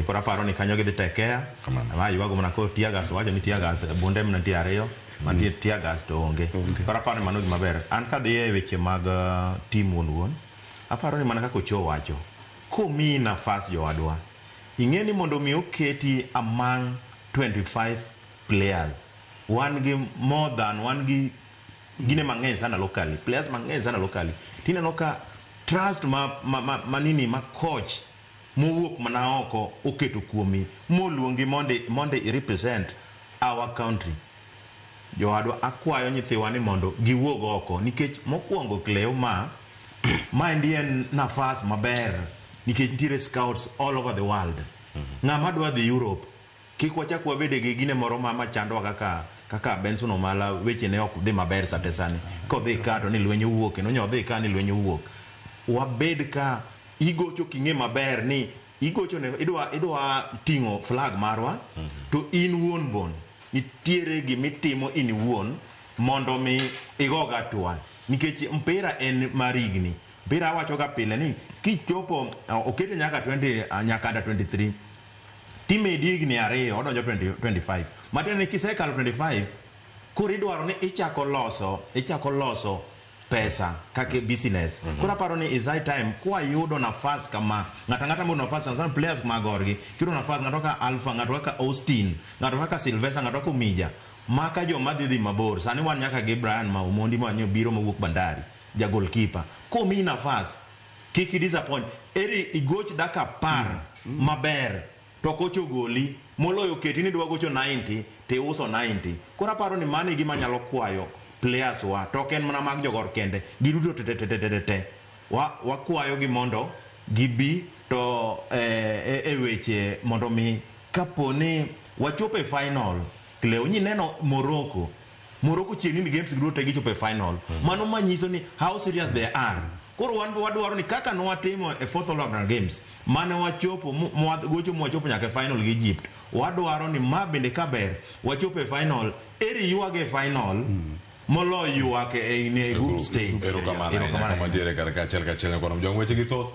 Koro aparo ni kanyo gidhi take care. Kamano. Ma ywago mana koro tear gas, wacho ni tear gas bunde mana nitie ariyo mantie tear gas to onge. Koro aparo ni mano gima ber. An kadhi e weche mag team wuon wuon, aparo ni mana kaka Ocho wacho, komiyi nafas jowadwa, ing'e ni mondo mi oketi among 25 players, wan gi more than wan gi gine mang'eny sana locally, players mang'eny sana locally. Tineno ka trust ma nini ma coach mowuok mana oko oketo kuomi moluongi mondo i represent our country. Jowadwa, akwayo nyithiwa ni mondo giwuog oko nikech mokwongo Cleo ma maendi en nafas maber nikech nitiere scouts all over the world. Ng'ama dwa dhi Europe kik wachak wabede gi gine moro ma machandowa kaka Benson Omala weche ne ok dhi maber sate sani. Kodhi ka to ni lweny owuok, kendo nyo odhi ka ni lweny owuok. Wabed ka igocho king'e maber ni igocho ne idwa ting'o flag marwa to in wuon bon nitiere gimitimo in iwuon mondo mi igo hatua nikech mpira en mar higni. Mpira awacho ga pile ni kichopo okete nyaka 20 nyaka under 23 timedi higni 2 odonjo 20, 25 matiende ni kisekalo 25 koro idwaro ni ichako loso pesa kaka business. Koro aparo ni is high time kwayudo nafas kama ng'ato ang'ata moyudo nafas, sana sana players mag orgi kiyudo nafas, ng'ato kaka Alpha, ng'ato kaka Austin, ng'ato kaka Sylvester, ng'ato kaka Omija, maka joma dhi mabor. Sani wan nyaka gi Brian ma Omondi ma biro mowuok Bandari, ja goalkeeper. Komiyi nafas kik i disappoint, eri igoch dakika 10 maber to kocha ogoli moloyo keti ni dwa gocho 90 tiuso 90. Koro aparo ni mano e gima anyalo kwayo players wa, to ok en mana mag jogor kende, giduto te te te te te te wakwayo gi mondo gibi to e weche mondo mi kapo ni wachopo e final. Cleo nyineno Morocco chiegni ni games giduto te gichopo e final. Mano manyiso ni how serious they are. Koro wan be wadwaro ni kaka nwatimo e fourth All African Games mane wachopo gocho mwachopo nyaka e final gi Egypt, wadwaro ni ma bende kaber wachopo e final, eri ywag e final moloyo ywak e group stage. Erokamano ahinya. Erokamano. Kama ntiere kar kaachiel kachiel ne kwano mjong weche gi thoth.